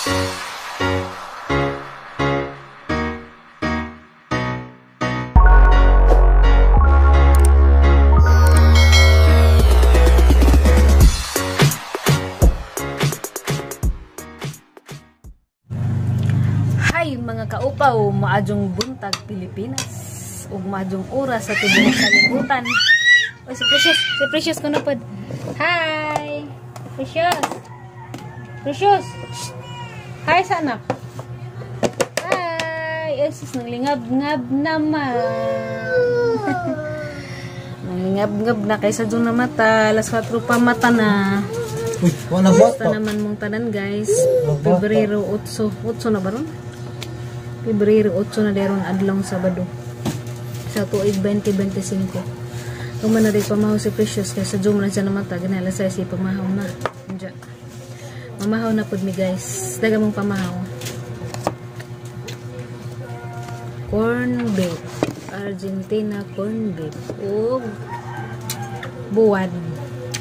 Hi mga kaupaw, maadjong buntag Pilipinas ug maadjong oras sa tibuok kalibutan. Oy, si Precious kuno pod. Hi. Precious. Precious. Shh. Hi sa anak. Hi. Ay, sus, nanglingab-ngab naman. Nanglingab-ngab na kaysa dyan na mata. Alas 4 pa mata na. Uy, wala ba? Basta naman mong tanan guys. Pebrero 8. 8 na ba ron? Pebrero 8 na deron adlong Sabado sa tuig 2025. Tuman na rin pamahaw si Precious kaysa dyan na siya na mata. Ganala sa si pamahaw na. Diyan. Mamahaw na pud mi guys. Daga mong pamahaw. Corn beef. Argentina corn beef. Ug buwad.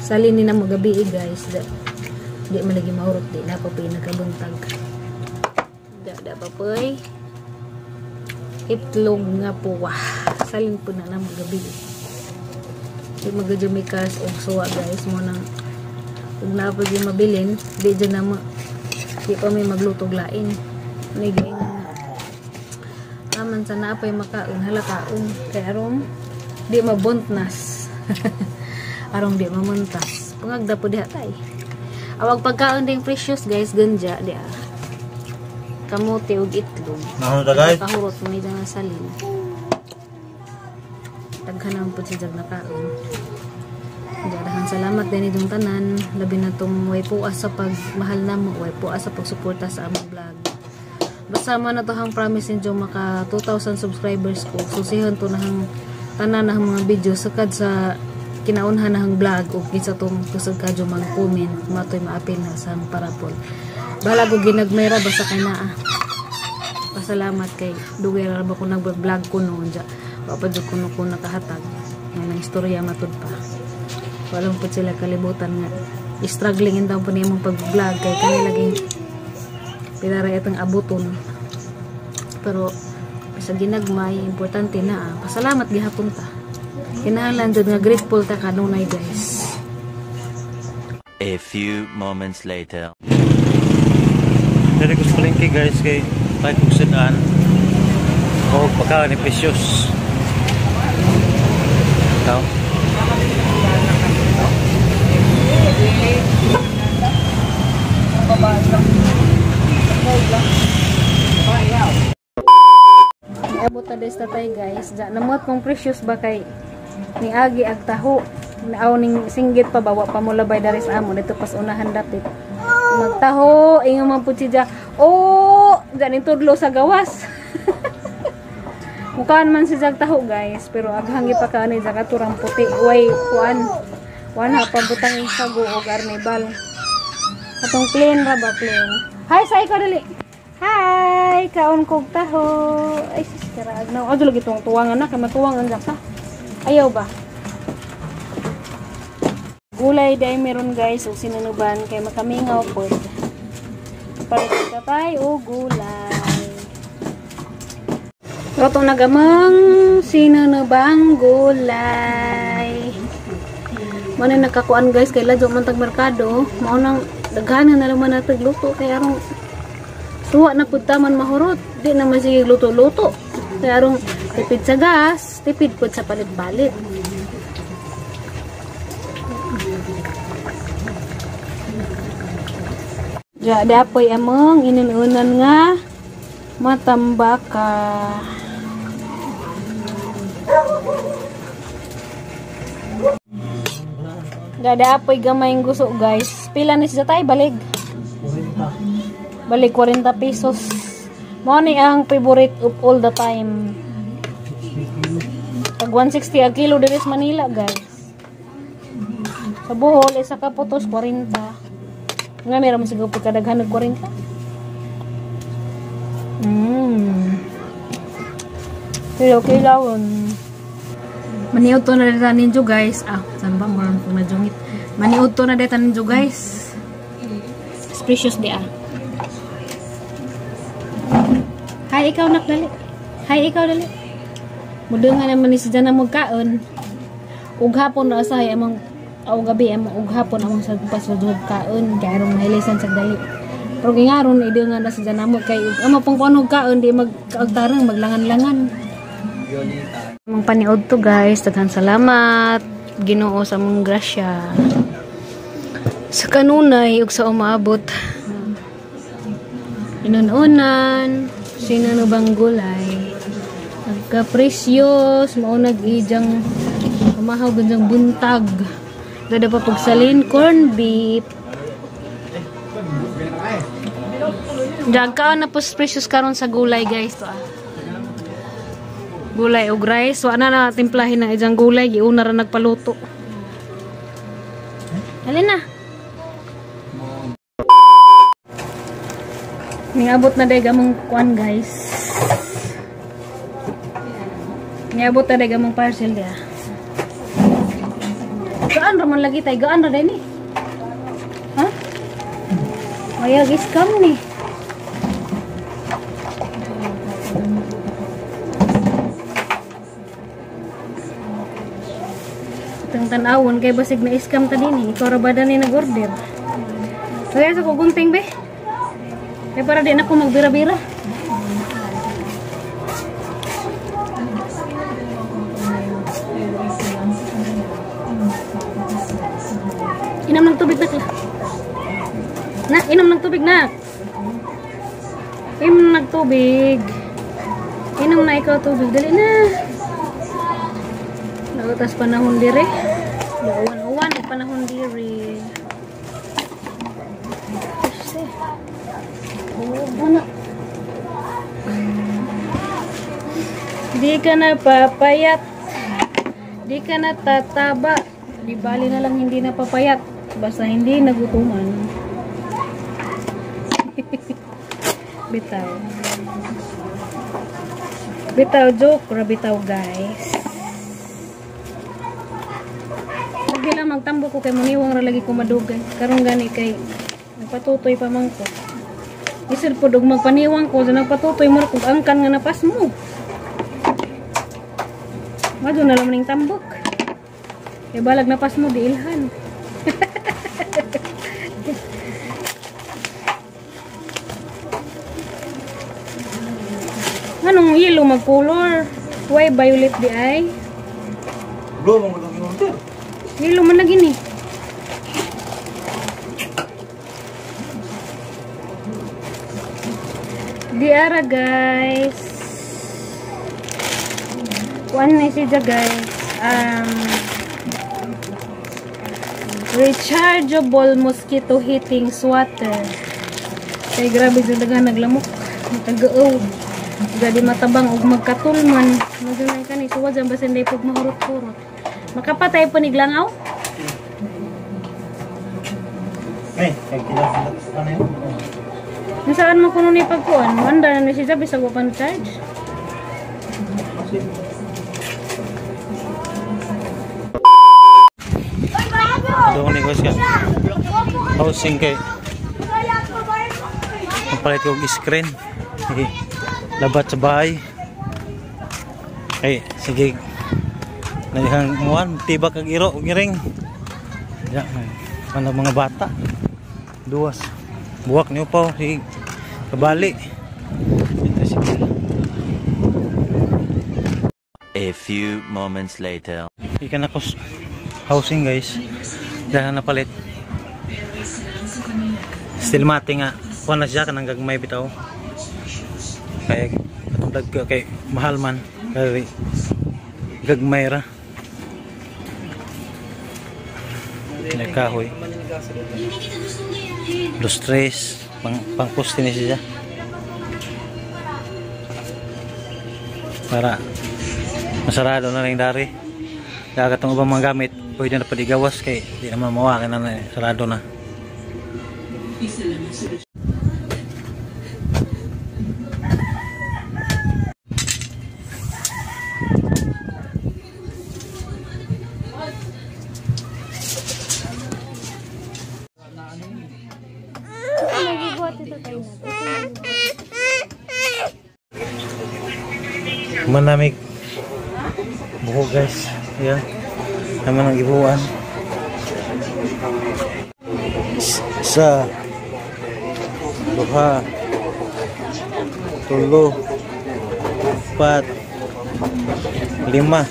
Salin ni na mo gabi guys. Di man lagi mahurot. Di na pa pinakabuntag. Da pa poy. Itlog nga puwa. Salin po na na mo gabi. Di magajumikas og suwa guys. Mo nang ug naa pa gyud mabilin, di dyan na mo, di pa may maglutog lain. Nigay nga aman sa naa pay makaon, halakaon kay arong di mabuntnas. Arong di mamuntas. Pangagda po diha tay. Awag pagkaon ding Precious guys, ganja diha. Kamote ug itlog. Nahon ta guys. Kahurot mo ni nga salin. Daghan naman po siya nakaon. Daghan salamat din itong tanan. Labi na itong way puas sa pagmahal na mo, way puas sa pagsuporta sa among vlog. Basta man na to hang promise ninyo maka 2,000 subscribers ko. Susihon to na hang tanan na hang mga video sukad sa kinaunhan na hang vlog o kinsa tong kusog kadyo mag-comment matoy maapil na sa hang parapol. Bahala ko ginagmayra basta kay naa. Pasalamat kay dugay ra ba ko nag-vlog ko noon dya. Wa pa jud kuno ko nakahatag ng istorya matud pa. Walang po sila kalibutan nga struggling in daw po niya mong pag-vlog kay kani laging pila ra itong abuton. Pero sa ginagmay importante na pasalamat gihapon ta. Kinahanglan jud nga grateful ta kanunay guys. A few moments later. Diri ko sa palengke guys kay tayo kong sudan o pagkaon ni Precious. Ikaw? Niabot na des tatay guys. Diyan namot kong Precious ba kay niagi ag taho. Naaw ning singgit pa ba wa pa mo labay dari sa amo dito pas unahan dapit. Magtaho ingon man pud siya. Oh, diyan tudlo sa gawas. Mukaan man si Jag taho guys, pero aghang gipakaan ni Jag aturang puti way kuan. Kuan ha pabutang sago og arnibal. Atong plain ra ba plain. Hi sa ikaw dali. Hi, kaon kog taho. Ay sis karaag na. Adto lagi tuwang tuwangan na kay matuwangan jak ta. Ayaw ba? Gulay dai meron guys og sinunuban kay makamingaw pod. Palit tatay og gulay. Luto na gamang sinunubang gulay. Mao na nakakuan guys kay ladyo man tag merkado, mao nang daghan na naman natag luto kay arong suwa na pud taman mahurot, di na man sige luto-luto. Kay arong tipid sa gas, tipid pud sa palit-palit. Ja, dapoy among inununan nga matambaka. Gada apoy gamay ang guso guys. Pila ni siya tay balig? 40. Balik 40 pesos. Mao ni ang favorite of all the time. Tag 160 ang kilo diri sa Manila guys. Sa Bohol isa ka putos 40. Nga meron siguro pagkadaghan og 40. Pero kilawon. Maniudto na dito ninyo guys. Ah, saan ba? Maroon kong najungit. Maniudto na dito ninyo guys. It's precious di ah. Hi ikaw nak dali. Hi ikaw dali. Mudungan naman ni si Jana magkaon. Ug hapon ra usahay among aw gabi among ug hapon among sa pasudog kaon kay aron mahilisan sa dali. Pero gingaron idungan na si Jana mo kay ug amo pang kuno kaon di magkaagtarang maglangan-langan. Among paniod to guys, daghan salamat Ginoo sa among grasya. Sa kanunay ug sa umaabot. Inununan, sino bang gulay? Nagka-precious, mao nag-ijang umahaw gandang buntag. Dada pa pagsalin corn beef. Dagkaon na po precious karon sa gulay guys to ah. Gulay og rice, wa na na timplahin ang ijang gulay, giuna ra nagpaluto. Dali na. Niabot na day gamong kuan guys. Niabot na day gamong parcel dia. Gaan ra man lagi tay, gaan ra day ni. Ha? Mayag scam ni. Itong tan-awon kay basig na scam ta dinhi. Ikaw ra ba ni nag-order? Kaya sa kugunting be. Kaya para di na ako magbira-bira. Inom ng tubig na. Na, inom ng tubig na. Inom ng tubig. Inom na ikaw tubig. Dali na. Nautas panahon dire. Uwan-uwan ang panahon dire. Ano? Di ka na papayat. Di ka na tataba. Di bali na lang hindi na papayat. Basta hindi nagutuman. Bitaw. Bitaw joke ra bitaw guys. Lagi lang magtambo ko kay muniwang ra lagi ko madugay. Karon gani kay nagpatutoy pa man ko. Isod po dog magpaniwang ko, sa nagpatutoy mo kung angkan nga napas mo. Madyo na lang ning tambok. Kay balag napas mo, di ilhan. Anong yellow mag-color? Why violet di ay? Blue man gud ang order. Yellow man lagi ni. Di ara guys. Kuan ni siya guys. Rechargeable mosquito heating swatter. Kay grabe jud daghang naglamok, tagaaw. Gadi matabang og magkatulman. Madunay kani suwad ang basin day pug mahurot-hurot. Makapatay po ni glangaw. Eh, kay kila ano yun? Nasaan mo kuno ni pagkuan? Manda na ni siya bisag wa pa charge. Doon ni guys ka. Housing kay. Palit ko og screen. Sige. Labat sa bahay. Ay, sige. Nalihang muan tibak ang iro og iring. Ya, ano mga bata. Duwas. Buwak niyo pa si kabali. Ito si A few moments later. Ikan ako housing guys. Dahil napalit. Still mati nga. Kuha na siya kanang gagmay bitaw. Kaya atong vlog ko kay mahal man. Kaya gagmay ra. Nagkahoy. Dos tres pang poste ni siya. Para masarado na rin dari. Kaya katong ubang mga gamit pwede na padigawas kay di naman mawa kay na sarado na. Manamig buho, guys. Yeah. Naman ang gibuan. Isa, duha, tulo, upat, lima.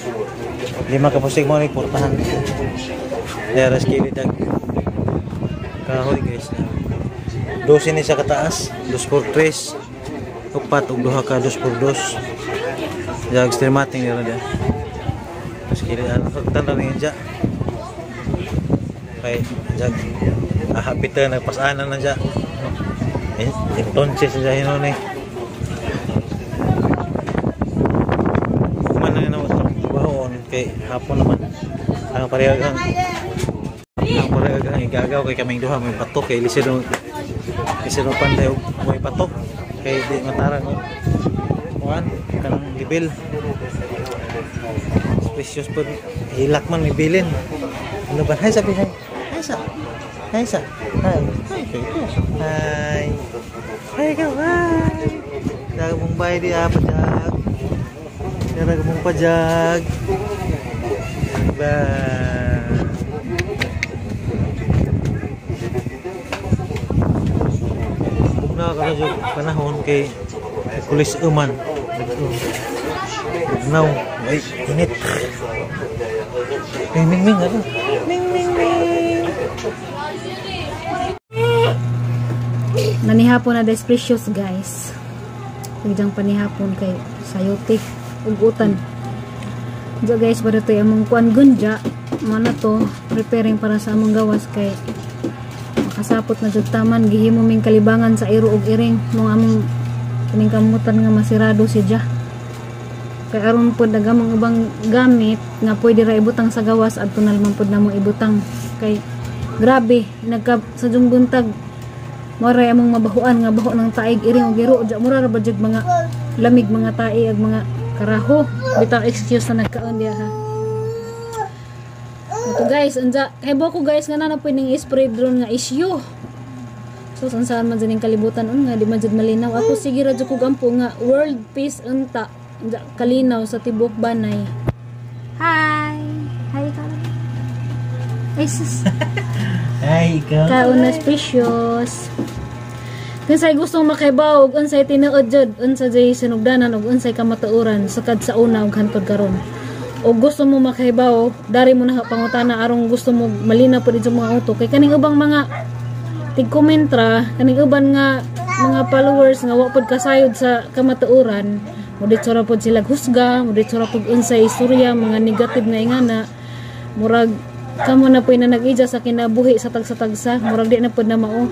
Lima ka pusig mo ni portahan. Deres kilid ang kahoy, guys. 12 ni sa kataas, 2 por 3, upat ug duha ka 2 por 2. Jag streamating nila dia. Terus kilid ang pagtan ni dya. Kay jag hapit na nagpasanan na dya. Eh, entonces siya hinon eh. Kuman na naman trabaho kay hapon naman. Ang parehagang igagaw kay kaming duha may patok kay lisod lisod panday og may patok kay di matarang og kuan kanang gibil. Precious po, hilak man may bilin. Ano ba? Hi, sabi, hi. Hi sa. Hi sa. Hi. Hi kay ko. Hi. Hi ka, hi. Jag mong bay di ah, pajag. Jag mong pajag. Bye. Bugnaw ka na panahon kay kulis uman. Bugnaw. Ay, init. Ming, ming, ming. Ano? Ming, ming, ming. Nanihapon na des precious, guys. Pagdang panihapon kay sayote ugutan. Diya guys, para to among kuan gunja. Mana to preparing para sa among gawas kay makasapot na jud taman gihimo ming kalibangan sa iro og iring mong among kining kamutan nga masirado si ja. Kay aron pod nagamang ubang gamit nga pwede ra ibutang sa gawas adto na man pod namo ibutang kay grabe nagka sa jung buntag mora among mabahuan nga baho ng taig iring og iro ja mura ra ba jud mga lamig mga tae ag mga karaho bitaw excuse na nagkaon diha ha. Ito guys, anja kay ko guys nga na pwedeng i-spray drone nga issue. So saan man jud ning kalibutan un nga di man jud malinaw. Ako sige ra jud kog ampo nga world peace unta anja kalinaw sa tibuok banay. Hi. Hi ka. Ay sus. Hi ikaw. Kaon na precious. Kinsay gustong makaibaw og unsay tinuod jud, unsa jay sinugdanan og unsay kamatuoran sukad sa una ug hantod karon. O gusto mo makaibaw, dari mo na pangutana arong gusto mo malinaw pud inyong mga utok. Kay kaning ubang mga tig-komentra, kaning uban nga mga followers nga wa pud kasayod sa kamatuoran, moditso ra pud sila husga, moditso ra pud unsay istorya, mga negative nga ingana, murag kamo na puy na nag-ija sa kinabuhi sa tagsa-tagsa, murag di na pud na mao.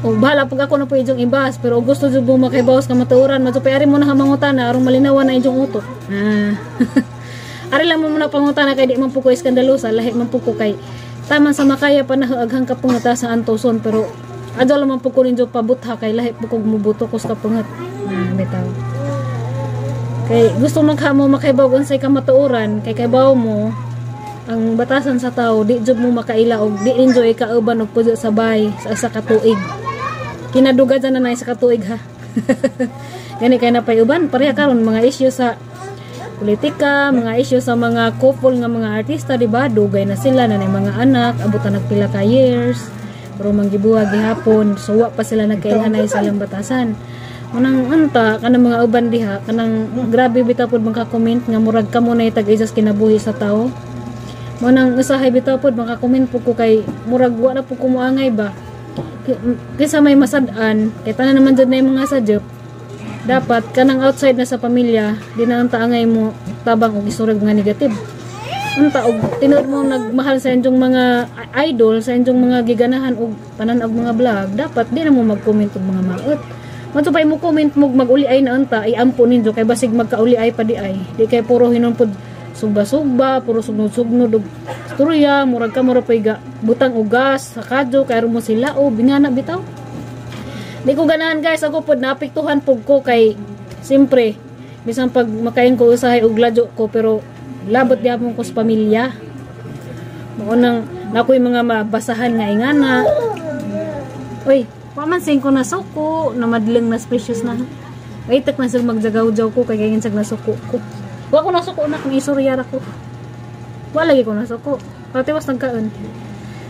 O bahala pag ako na po inyong ibas, pero gusto jud mo makaibaw sa kamatuoran, madto ari mo na hamangutana arong malinawan na inyong utok. Ah. Ari lang mo muna pangutana kay di man po ko iskandalosa, lahi man po ko kay taman sa makaya pa na aghang kapungata sa antoson, pero adto lang man po ko ninyo pabutha kay lahi po kog mubuto ko sa kapungat. Ah, bitaw. Kay gusto man ka mo makaibaw unsay kamatuoran, kay kaibaw mo ang batasan sa tao, di jud mo makaila og di ninyo ikauban og puyo sa bay sa sa katuig. Kinaduga dyan na sa katuig ha. Gani kay napay uban pareha karon mga issue sa politika, mga issue sa mga couple nga mga artista, di ba? Dugay na sila na mga anak, abutan nagpila ka years, pero manggibuha gihapon, so wa pa sila nagkailhanay sa ilang batasan. Unang anta kanang mga uban diha, kanang grabe bitaw pod maka-comment nga murag kamo na tag-isa kinabuhi sa tao. Mo nang usahay bitaw pod maka-comment po ko kay murag wa na po ko moangay ba. Kaysa may masad-an, kay tanan naman jud na yung mga sadyop, dapat kanang outside na sa pamilya, di na ang taangay mo tabang og istorya mga negative. Unta og tinuod mo nagmahal sa inyong mga idol, sa inyong mga giganahan og tanan og mga vlog, dapat di na mo mag-comment og mga maot. Madto pa mo comment mo mag-uli ay na unta, iampo ninyo kay basig magkauli ay pa di ay. Di kay puro hinon pod sugba-sugba, puro sugnod-sugnod og istorya, murag ka mura pay butang og gas sa kadyo kay aron mo sila o bingana bitaw. Di ko ganahan guys, ako pod naapektuhan pud ko kay siyempre bisan pag makain ko usahay og ladyo ko, pero labot gyapon ko sa pamilya. Mao nang nakoy mga mabasahan nga ingana. Oy, pamansin ko na suko, namadling na precious na. Maitak man sila magjagaw-jaw ko kay gayon sag nasuko ko. Wa ko nasuko nak, ni istorya ra ko. Wa lagi ko nasuko. Patiwas nagkaon.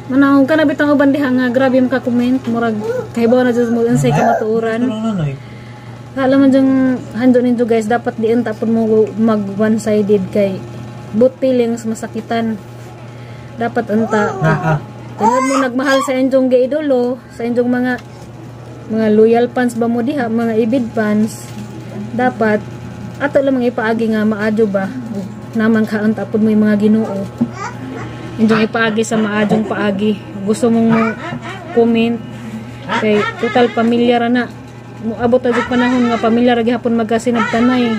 Manang kana bitang uban diha nga grabe maka-comment, murag kahibaw na jud mo unsay kamatuoran. Ano, eh. Alam man jung hando ninyo guys, dapat diin tapon mo mag one-sided kay both feelings masakitan. Dapat unta tungod mo nagmahal sa inyong giidolo, sa inyong mga loyal fans ba mo diha, mga ibid fans, dapat ato lamang ipaagi nga maadyo ba naman kaon tapod mo yung mga Ginoo. Inyong ipaagi sa maadyong paagi. Gusto mong comment kay total pamilya ra na. Moabot na jud panahon nga pamilya ra gihapon magkasinabtanay.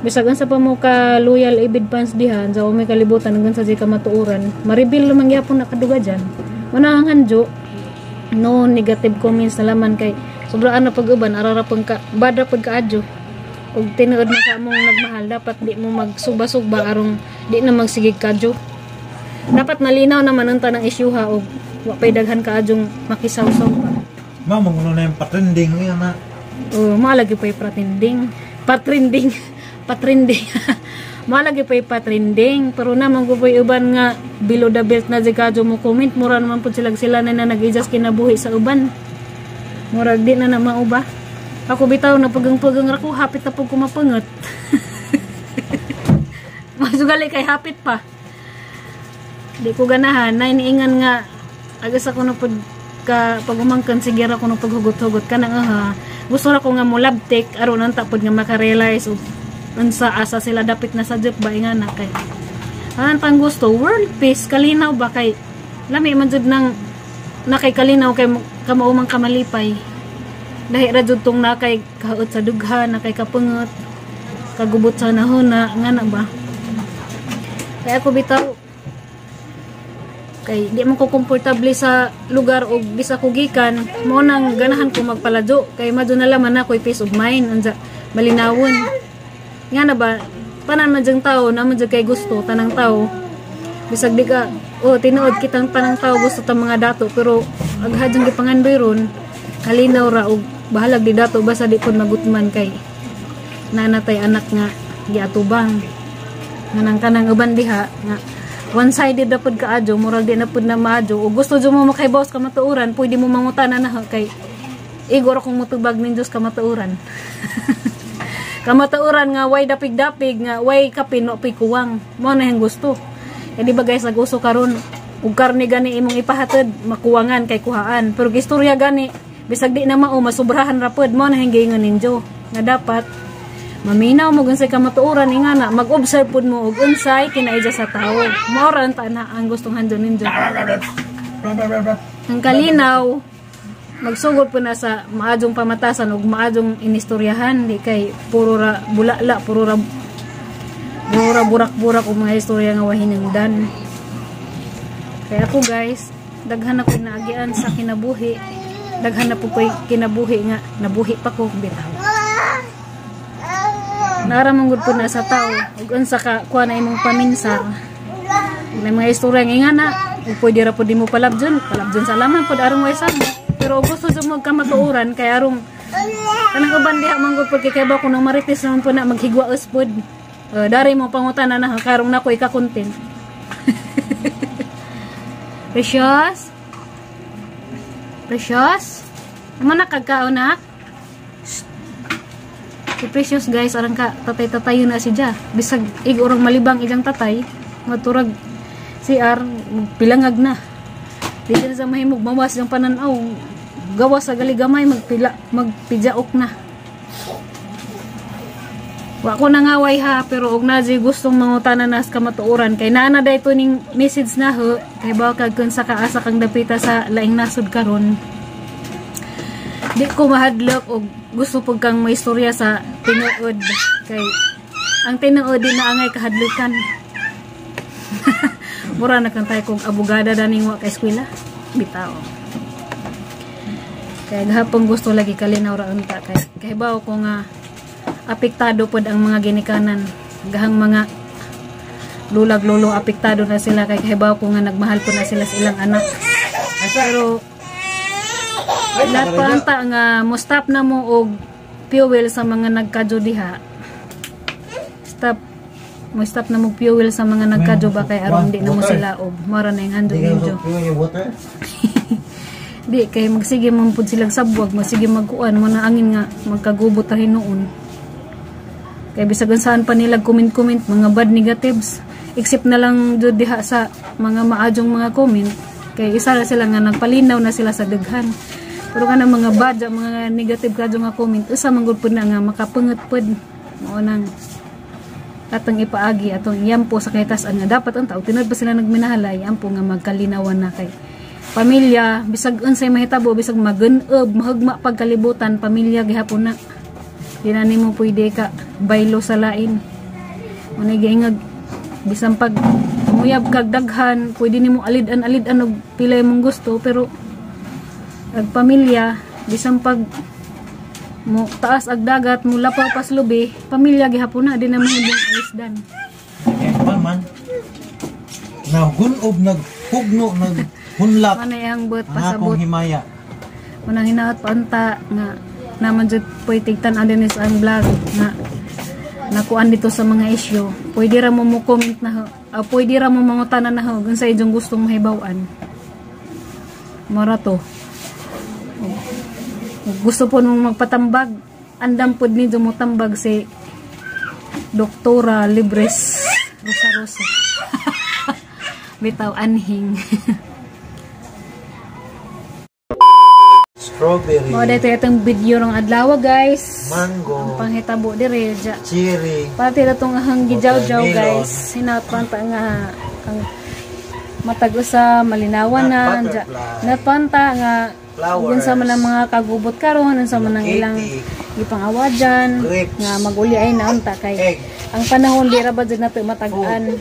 Bisag unsa pa mo ka loyal ibid fans diha sa may kalibutan hanggang sa di ka matuoran, ma-reveal man gihapon na kaduga dyan. Wala ang hanjo, no negative comments na laman kay sobraan na pag-uban, arara pag ka, bad ra pag kaadyo. Ug tinuod na ka mong nagmahal, dapat di mo magsugba-sugba arong di na magsigig kadyo. Dapat malinaw naman ang tanang isyuha og wa pay daghan kaadyong makisawsaw pa. Ma, manguno na yung patrending yan na. Oh, malagi pa yung patrending. Patrending. Patrending. Malagi pa yung patrending. Pero naman ko po yung uban nga below the belt na kadyo mo comment. Mura naman po sila sila na na nag-adjust kinabuhi sa uban. Murag di na na mauba. Ako bitaw na pagang-pagang ra ko, hapit na po kumapangot. Masugali kay hapit pa. Di ko ganahan, nainiingan nga agas ako na pag ka pag umangkan sige ra ko no paghugot-hugot kanang aha. Gusto ra ko nga molabtik aron ang tapod nga makarealize og unsa asa sila dapit na sa jeep ba nga na kay ang tang gusto world peace kalinaw ba kay lami man jud nang nakay kalinaw kay kamao man kamalipay. Lahi ra jud tong nakay kaot sa dughan, nakay kapungot, kagubot sa nahuna nga na ba. Kaya ako bitaw kay di man ko komportable sa lugar og bisa ko gikan, mo nang ganahan ko magpaladyo kay madyo na laman na ko'y peace of mind unsa malinawon. Nga na ba tanan man dyang tao na man jud kay gusto tanang tao. Bisag di ka oh tinuod kitang tanang tao gusto ta mga dato pero aghad jung gipangandoy ron kalinaw ra og bahalag di dato basta di pud magutman kay nanatay anak nga giatubang. Nganang kanang uban diha nga one-sided na pud kaadyo, murag di na pud na maadyo. O gusto jud mo makaibaw sa kamatuoran, pwede mo mangutana na kay igor akong motubag nin Diyos kamatuoran. Kamatuoran nga way dapig-dapig nga way kapin no kuwang. Mo na yung gusto. E di ba guys nag-uso karon ug karne gani imong ipahatod makuwangan kay kuhaan. Pero gistorya gani bisag di na mao masubrahan ra pud mo na yung giingon ninyo nga dapat maminaw mo unsay kamatuoran ingana mag-observe pud mo og unsay kinaidya sa tawo. Mao ra ta na ang gustong handon ninyo. Ang kalinaw magsugod po na sa maadyong pamatasan ug maadyong inistoryahan di kay puro ra bulala, puro ra burak-burak og mga istorya nga wahinungdan. Kaya ako guys, daghan ako naagian sa kinabuhi. Daghan na po ko'y kinabuhi nga nabuhi pa ko bitaw. Naramang gud po na sa tao ug unsa ka kuha na imong paminsar. May mga istorya nga ingana ug pwede ra pud nimo palabjon, palabjon sa laman pud arong way sabot. Pero gusto jud mo kamatuoran kay arong kanang uban diha man gud pud kay ba kuno marites naman pud na maghigwaos pud. Dari mo pangutana na karong nako ika-content. Precious? Precious? Amo na kagkaon na? Si Precious guys, arang ka tatay-tatayo na siya. Bisag ig orang malibang ilang tatay, maturag CR pilangag na. Di na sa mahimog mawas yung pananaw. Gawas sa galigamay magpila magpijaok na. Wa ko nangaway ha, pero og na jud gustong mangutana nas kamatuoran kay naa na dayto ning message na ho kay baka kun sa kaasa kang dapita sa laing nasod karon. Di ko mahadlok og gusto pud kang maistorya sa tinuod kay ang tinuod di na angay kahadlokan. Mura na kang tayo kong abogada daning wa ka eskwela bitaw. Kay gahapon gusto lagi kalinaw ra unta kay kahibaw ko nga apektado pod ang mga ginikanan, gahang mga lulag lolo apektado na sila kay kahibaw ko nga nagmahal po na sila sa ilang anak. Pero lahat pa anta nga mo stop na mo og fuel sa mga nagkadyo diha. Stop mo, stop na mo fuel sa mga nagkadyo ba kay aron di na mo sila og mara na yung handog ninyo. Water? Di kay magsige man pud silang sabwag, magsige magkuan mo na angin nga magkagubot ra hinuon. Kay bisag saan pa nila comment-comment mga bad negatives, except na lang jud diha sa mga maadjong mga comment kay isa ra sila nga nagpalinaw na sila sa daghan. Pero kanang mga bad, mga negative kadyo nga comment, usa man gud pud na nga makapanget pud. Mao nang atong ipaagi atong iyampo sa kahitasan nga dapat ang tao tinuod pa sila nagminahalay, ampo nga magkalinawan na kay pamilya. Bisag unsay mahitabo, bisag magun-ob, mahugma pagkalibutan, pamilya gihapon na, di na nimo pwede ka baylo sa lain. Unay giingag, bisan pag muyab kag daghan, pwede nimo alid-an alid-an og pila imong gusto, pero ag pamilya, bisan pag mo taas ag dagat, mo lapaw pas lubi, pamilya gihapon na, di na mahimong alisdan. Eh, pa man. Nagunob, naghugno, naghunlak. Manay ang buot Ang pasabot. akong himaya. Unang hinaot paunta nga naman jud pwede tigtan din is ang vlog nga nakuan dito sa mga issue. Pwede ra mo mo comment na ho. Pwede ra mo mangutana na ho kung sa inyong gustong mahibaw-an. Mara to. Ug gusto po mong magpatambag, andam pod ni mo tambag si Doktora Libres Rosa Rosa. Bitaw anhing. Strawberry. Mao dito itong video ng adlaw, guys. Mango. Ang panghitabo dire ja. Cherry. Pati na itong ahang gijaw-jaw, Watermelon. guys. Hinaot pa nga ang matag usa malinawan na Not ja. butterfly. Natpanta nga Flowers. unsa man ang mga kagubot karon, unsa man ang ilang Katy. gipangawadyan Grapes. nga maguli ay naunta kay Egg. ang panahon di ra ba jud nato matag-an.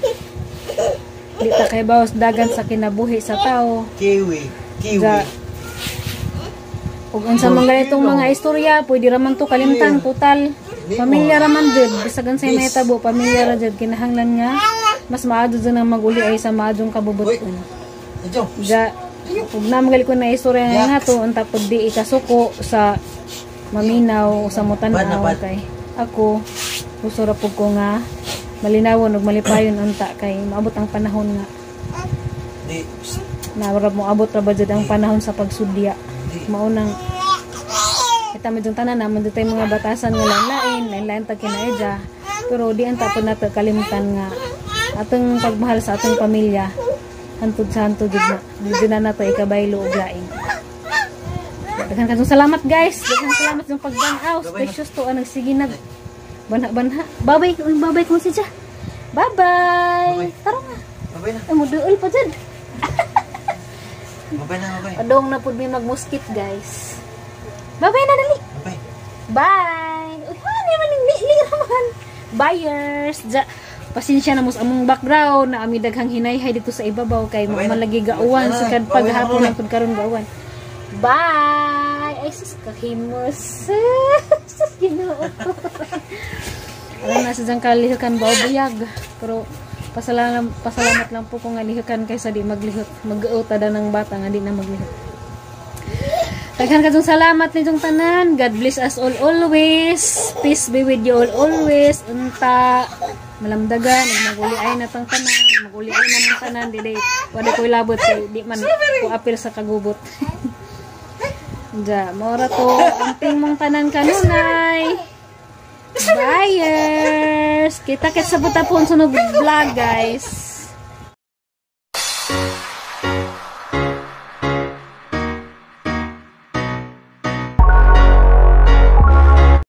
Di ta kay bawas dagan sa kinabuhi sa tao. Kiwi. Kiwi. Ja. Ug unsa man ganitong mga istorya, pwede ra man to kalimtan total. Pamilya ra man jud, bisag unsay mahitabo, pamilya ra jud, kinahanglan nga mas maadyo jud ang maguli ay sa maadjong kabubuton. Ito. Ja, ug na ko na istorya nga to unta pud di ikasuko sa maminaw o sa Bad na mutan-aw bad. kay ako gusto ra pud ko nga malinawon ug malipayon unta kay maabot ang panahon nga Di. na mo abot ra ba jud ang panahon sa pagsudya. Di. Maunang kita medyo tanan naman dito yung mga batasan nga lain-lain, lain-lain tag kinaedya. Pero di ang tapon nato kalimtan nga atong pagmahal sa atong pamilya hantod sa hantod jud na. Di na nato ikabaylo og lain. Daghan kadtong salamat, guys. Daghan salamat sa pagban-aw. Precious to ang nagsige nag banha-banha. Babay, uy, babay kung siya. Bye-bye. Tara nga. Babay na. Ay, muduol pa dyan. Babay na, babay. Padong na pud mi magmuskit, guys. Bye-bye na, dali. Babay. Bye! Uy, hani man ning li man. Buyers! Ja, pasensya na mo sa among background na ami daghang hinayhay dito sa ibabaw kay mo Bye-bye na. man lagi gauwan sa Bye-bye na, paghapon bye-bye. lang pud karon gauwan. Bye! Ay sus, kahimos. Sus, Ginoo. Alam na sa diyang kalihukan ba o buyag. Pero pasalamat, pasalamat lang po kung nga lihukan kaysa di maglihok. Mag-uuta ng bata nga di na maglihok. Daghan kadtong salamat ninyong tanan. God bless us all always. Peace be with you all always. Unta malamdagan ug maguli ay natang tanan, maguli ay namang tanan di wala ko'y labot kay di man ko apil sa kagubot. Ja, mora to amping mong tanan kanunay. Buyers! Kita kit sa butapon sunod vlog, guys.